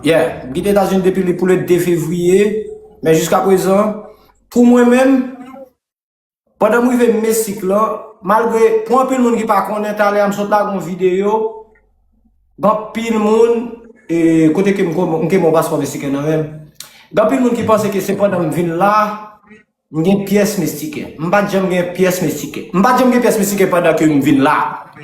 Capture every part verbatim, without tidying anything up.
Yeah, m kite Etazini depi li pou le de fevriye, men jiska prezan, pou mwen menm, pandan m rive Meksik lan, malgre pou anpil moun ki pa konnen, talè a m sot lage yon videyo, gen anpil moun, e, kote ke m ko- m ke mon paspò meksiken nan men m, gen anpil moun ki panse ke se pandan m vin la, m gen pyès meksiken. M pa t janm gen pyès meksiken. M pa t janm gen pyès meksiken pandan ke m vin la.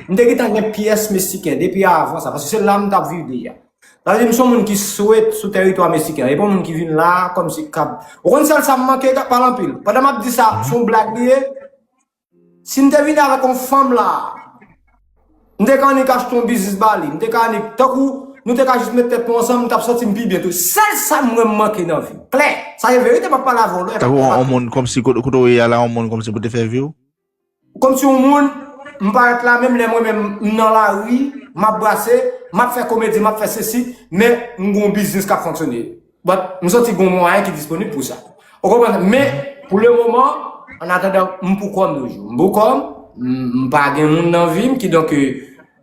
M te gentan gen pyès meksiken depi avan sa, paske se la m t ap viv deja. Sa vle di m se yon moun ki swete sou tèritwa meksiken. E pa yon moun ki vin la kòmsi k ap. Ou konn sèl sa m manke, k ap pale anpil. Pandan m ap di sa, se yon blag li ye. Si m te vin avèk yon fanm la, m te ka annik achte yon biznis ba li. M te ka annik, tankou, nou te ka jis met tèt nou ansanm, m t ap santi m pi byen tou. Sèl sa m wè m manke nan vi m. Klè, sa se verite, m ap pale avè w lè. Tankou yon moun kòmsi kote kote w ye a la, yon moun kòmsi pou te fè vi w? Kòmsi yon moun, m parèt la, menm lè mwen menm, m nan lari, m ap brase, m ap fè komedi, m ap fè sesi, men m gen yon biznis k ap fonksyone. But, m santi gen yon mwayen ki disponib pou sa. Ou konprann? Men, pou le moman, an atandan, m pou kò m toujou. M pou kò m, m, m pa gen moun nan vi m, kidonk, euh,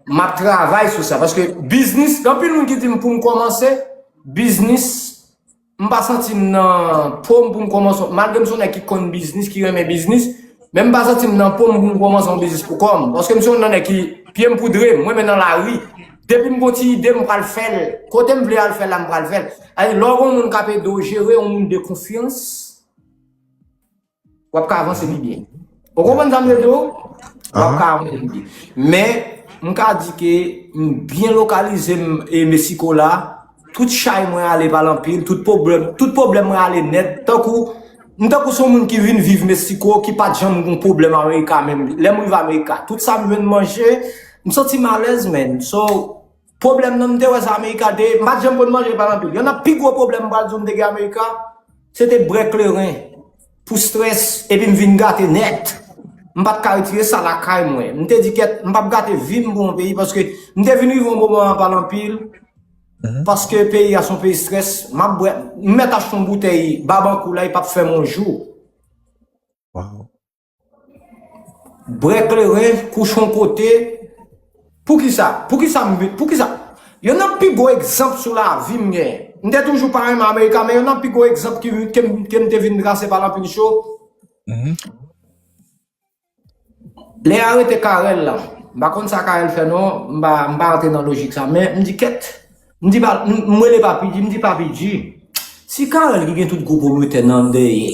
m ap travay sou sa. Paske biznis, gen anpil moun ki di m pou m kòmanse, biznis, m pa santi m nan po m pou m kòmanse. Malgre m se yon nèg ki konn biznis, ki renmen biznis, men m pa santi m nan po m pou m kòmanse yon biznis pou kò m. Paske m se yon nèg ki, pye m poudre, m renmen nan lari. Depi m gon ti ide, m pral fè l. Kote m vle al fè l la, m pral fè l. Sa vle di, lè w gen yon moun k ap ede w jere, yon moun de konfyans, w ap ka avanse pi byen. Ou konprann sa m vle di w? W ap ka avanse pi byen. Men, m ka di ke m byen lokalize m e Meksiko la. Tout chay mwen ale pa l anpil, tout pwoblèm, tout pwoblèm mwen ale nèt. Tankou, m tankou se yon moun ki vin viv Meksiko, ki pa t janm gon pwoblèm Amerika menm. Lè m rive Amerika, tout sa m jwenn manje, m santi m alèz, man. So, pwoblèm nan, m te wè sa Amerika te, m pa t janm konn manje pa l anpil. Youn nan pi gwo pwoblèm m pral di w m te gen Amerika, se te brè kleren pou strès, epi m vin gate nèt. M pa t ka retire sa lakay mwen. M te di kèt, m p ap gate vi m pou yon peyi, paske m te vin rive yon moman pa l anpil, paske peyi a se yon peyi strès, m ap bwè, m mèt achte yon boutèy Babankou la, li p ap fè m yon jou. Wow. Bwè kleren, kouche yon kote. Poukisa? Poukisa m, poukisa? Youn nan pi gwo egzanp sou lavi m genyen. M te toujou pa renmen Amerika, men youn nan pi gwo egzanp ki, ke, m- ke m te vin trase pa l anpil cho. Lè yo arete Carel la, m pa konn sa Carel fè non, m pa, m pa rantre nan lojik sa, men m di kèt, m di pa, m, m rele Papi G, m di Papi G, si Carel ki gen tout gwo pwomotè nan dèyè,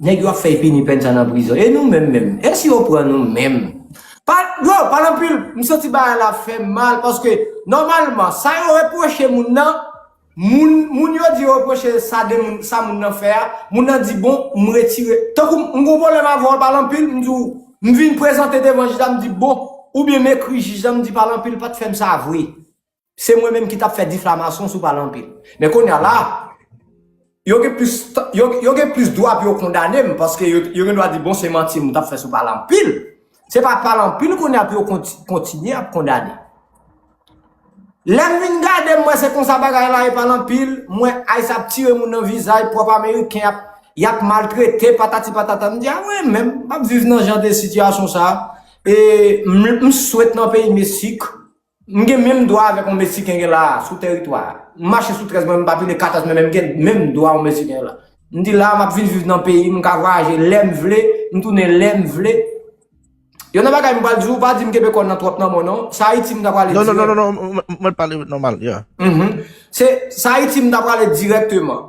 nèg yo ap fè Epini Pèn sa nan prizon. E nou menm menm? E si yo pran nou menm? Pa, yo, pa l anpil, m santi bagay la fè m mal, paske, nòmalman, sa yo repwoche moun nan, moun, moun yo di yo repwoche sa de moun, sa moun nan fè a, moun nan di, bon, m retire. Tankou m gon pwoblèm avè w, pa l anpil, m di w, m vin prezante devan jij la, m di, bon, oubyen m ekri jij la, m di, pa l anpil, pa t fè m sa vre. Se mwen menm ki t ap fè difamasyon sou pa l anpil. Men kounye a la, yo gen plis, yo, yo gen plis dwa pou yo kondane m, paske yo, yo gen dwa di, bon, se manti m t ap fè sou pa l anpil. Se pa pa l anpil kounye a pou yo konti- kontinye ap kondane. Lè m vin gade, m wè se konsa bagay la ye pa l anpil, m wè ICE ap tire moun nan vizaj, pwòp Ameriken ap, y ap maltrete, patati patata. M di, a mwen menm, m ap viv nan jan de sitiyasyon sa a. E m, m swete nan peyi Meksik, m gen menm dwa avèk yon Meksiken gen la a, sou tèritwa a. M mache sou trèz mwen, m pa pile katòz mwen, men m gen menm dwa yon Meksiken gen la. M di la, m ap vin viv nan peyi m, m ka vwayaje lè m vle, m tounen lè m vle. Youn nan bagay m pral di w, pa di m kenbe kò nan twòp nan men w non. Se Ayiti m ta prale dirèk. Non, non, non, non, non, mwen pale nòmal, yeah. Mhm. Se, se Ayiti m ta prale dirèkteman.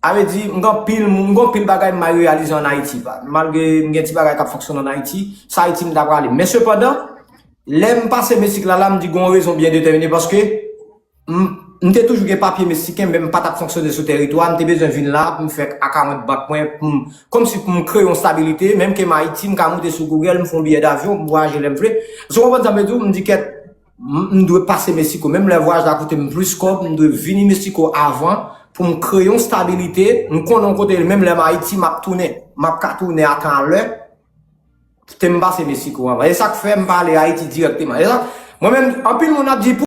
A vle di, m gen anpil, m gen anpil bagay m mal reyalize ann Ayiti. Malgre m gen ti bagay k ap fonksyone ann Ayiti, se Ayiti m ta prale. Men sepandan, lè m pase Meksik la, la, m di gen yon rezon byen detèmine, paske m, m te toujou gen papye meksiken, men m pa t ap fonksyone sou tèritwa, m te bezwen vin la pou m fè akawont bank mwen, pou m, kòmsi pou m kreye yon stabilite, menm ke m Ayiti, m ka moute sou Google, m fè yon biyè davyon, m vwayaje lè m vle. Èske w konprann sa m vle di w? M di kèt, m, m dwe pase Meksiko. Menm lè vwayaj la koute m plis kòb, m dwe vini Meksiko avan pou m kreye yon stabilite, m konnen yon kote, menm lè m Ayiti, m ap tounen, m ap ka tounen a tan a lè. Te m pase Meksiko anvan. E sa k fè m pa ale Ayiti dirèkteman. E sa, mwen menm, anpil moun ap di,